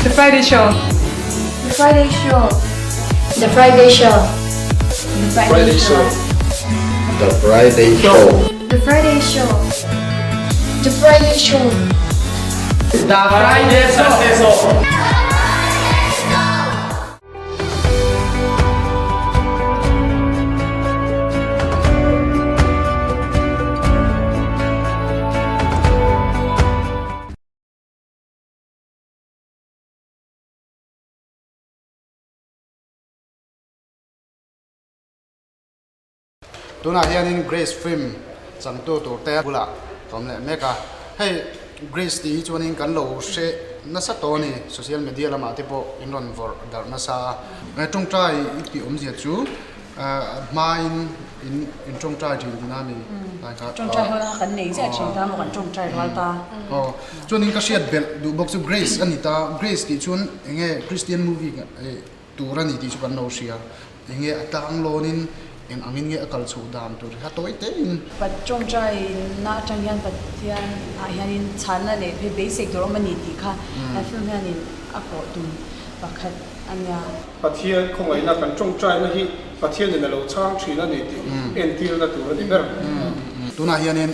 The Friday Show. The Friday Show. The Friday Show. The Friday Show. The Friday Show. The Friday Show. The Friday Show. The Friday Show. Tunah hianin Grace film changtu tur te bulah ka awm leh mek a, hei Grace tih hi chuanin kan lo hre nasa tawh a ni, social media lamah te pawh in rawn vawrh darh nasa a. Tawngtai i tih awmzia chu hmain in in tawngtai thin tihna a ni lai kha. Tawngtai ho na kan nei ziah thin ta maw kan tawngtai rual ta. Aw chuanin ka hriat belh duh bawk chu Grace a ni ta, Grace tih chuan eng nge Christian movie tur a ni tih chu kan lo hria. Enge a tlang lawnin eng angin nge a kal chhoh dan tur hi a tawi tein. Pat tawngtaina atang hian Pathian ah hianin chhanna leh phei beisei tur awm a ni tih kha he film hianin a kawh tum pakhat a nia. Pathian khawngaihna kan tawngtaina hi Pathianin a lo chhang thin a ni tih entirna tur a ni ber. Tunah hianin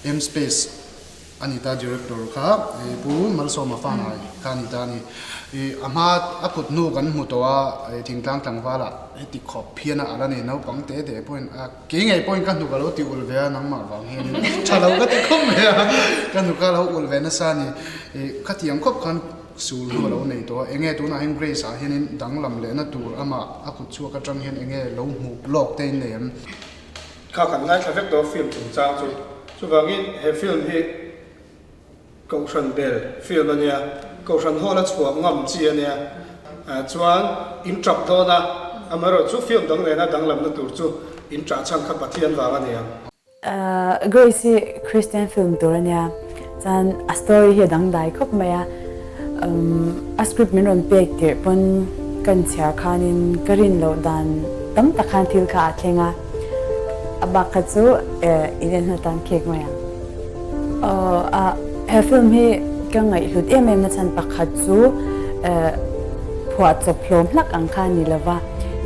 M Space A ni ta Director kha Pu Malsawma Fangai kha a ni ta a ni. A hma a kut hnu kan hmu tawh a, thingtlang tlangvalah heti khawp hian a ala nei naupang te te pawhin a kei ngei pawhin ka hnuk a lo ti ulh ve a nangmah vang hianin tha lo ka ti khawp mai a, ka hnuk a lo ulh ve nasa a ni. Khatiang khawp khan sul hnu a lo nei tawh a, enge tunah hian Grace ah hianin danglam lehna tur amah a kut chhuak atang hian enge lo hmuh lawk te in nei em? Kha kan ngaithla vek tawh film chungchang chu. Chuvangin he film hi Kohhran bel film a nia, Kohhran hall a chhuah ngam chi a nia. Chuan in tap dawn a, amaherawh chu film dang nena danglamna tur chu in ṭah chhan kha Pathian vang a ni ang. Grace hi Christian film tur a nia, chuan a story hi a dangdai khawp mai a, A script min rawn pek tirh pawn kan chhiar khanin ka rin loh dan tam tak khan thil kha a thleng a, a bak kha chu in en hnu tan khek mai ang. Aw he film hi ka ngaihhlut em em na chhan pakhat chu phuah chawp hlawm hlak ang kha a ni lova,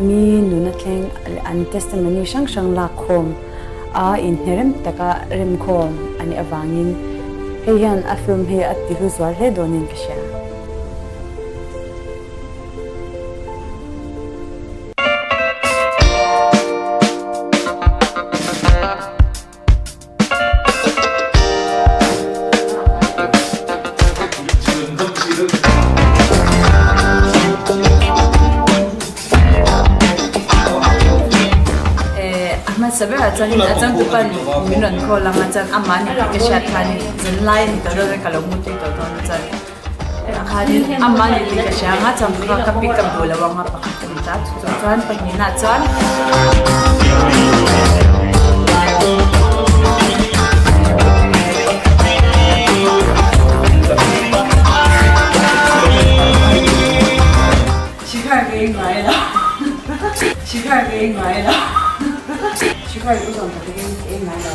mi nuna thleng an testimony hrang hrang lak khawm a inhnerem taka remkhawm a nih avangin hei hian a film hi a ti hlu zual hle dawnin ka hria. A hmasa berah chuanin a changtupa min rawn call ang a chuan amah ni tih ka hriat khanin zan lai a ni tawh dawn a ka lo mu tui tawh dawn a chuan khanin amah ni tih ka hria ang a chuan kha ka pick up duh lo ang a pakhat a ni ta chu chuan pahnihna chuan. Shikhar ka ei ngai lo Shikhar ka ei ngai lo Shikhar i zawm tak takin ka ei ngai lo.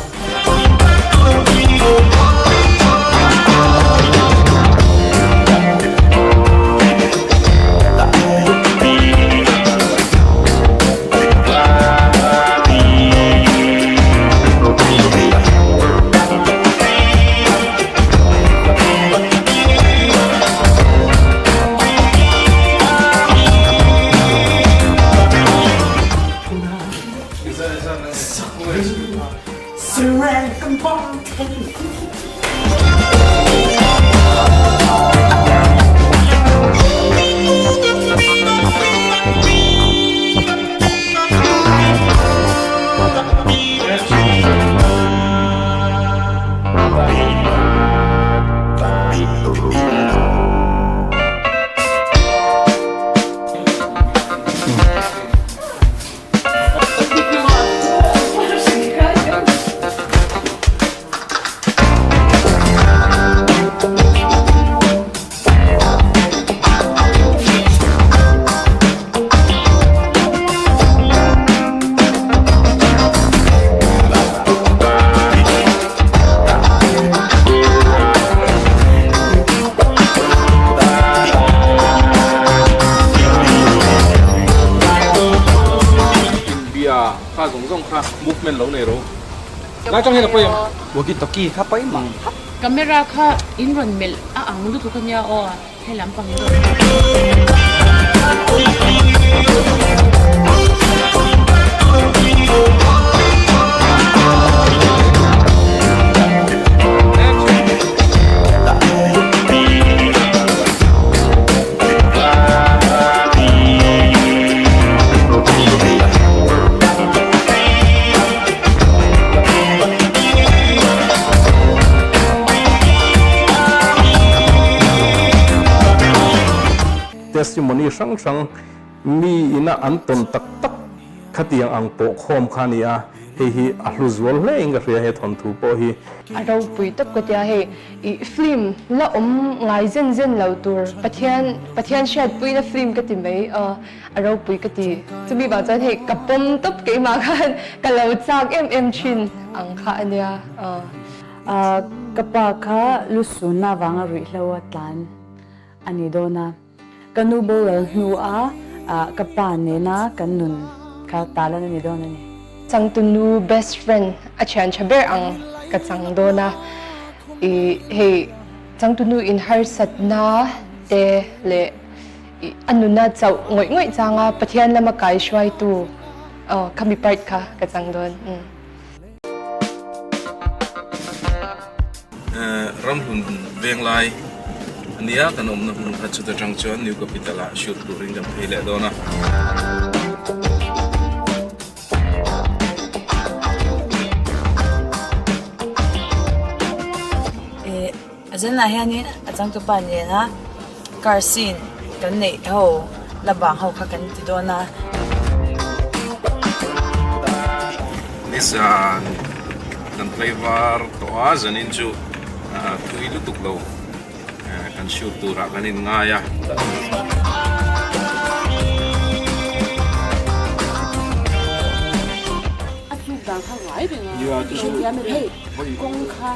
kha movement lo nei ro. Lai tang hian a pawi em? Walkie talkie kha pawi mah. Camera kha in rawn melh a ang lutuk a nia aw, he lam pang in rawn. Testimony hrang hrang mi ina an tawn tak tak khatiang ang pawh khawm kha a ni a, hei hi a hlu zual hle in ka hria he thawnthu pawh hi. A ropui tak ka tia hei ih film la awm ngai zen zen lo tur Pathian Pathian hriatpuina film ka ti mai a a ropui ka ti chumi vang chuan hei ka pawm tawp keimah khan ka lo chak em em thin ang kha a nia a. Ka pa kha lusunna vanga ruihhlo a tlan a ni dawn a. Ka nu boral hnua ka pa nena kan nun kha talan a ni dawn a ni. Changtunu best friend a thian tha ber ang ka chang dawn a, i hei changtunu in harsatna te leh i a nuna chauh ngawih ngawih changa Pathian lama kai hruaitu khami part kha ka chang dawn. Ramhlun venglai a nia kan awmna hmun kha chuta tang chuan New Capital ah shoot turin kan phei leh dawn a. Eh a zanah hianin a changtupa nena car scene kan neih ho la bang ho kha kan ti dawn a. Nizan kan tlaivar tawh a, zanin chu thui lutuk lo kan shoot turah kan inngai a. A chuk dan kha ngai reng a, i hrethiam em hei kawng kha.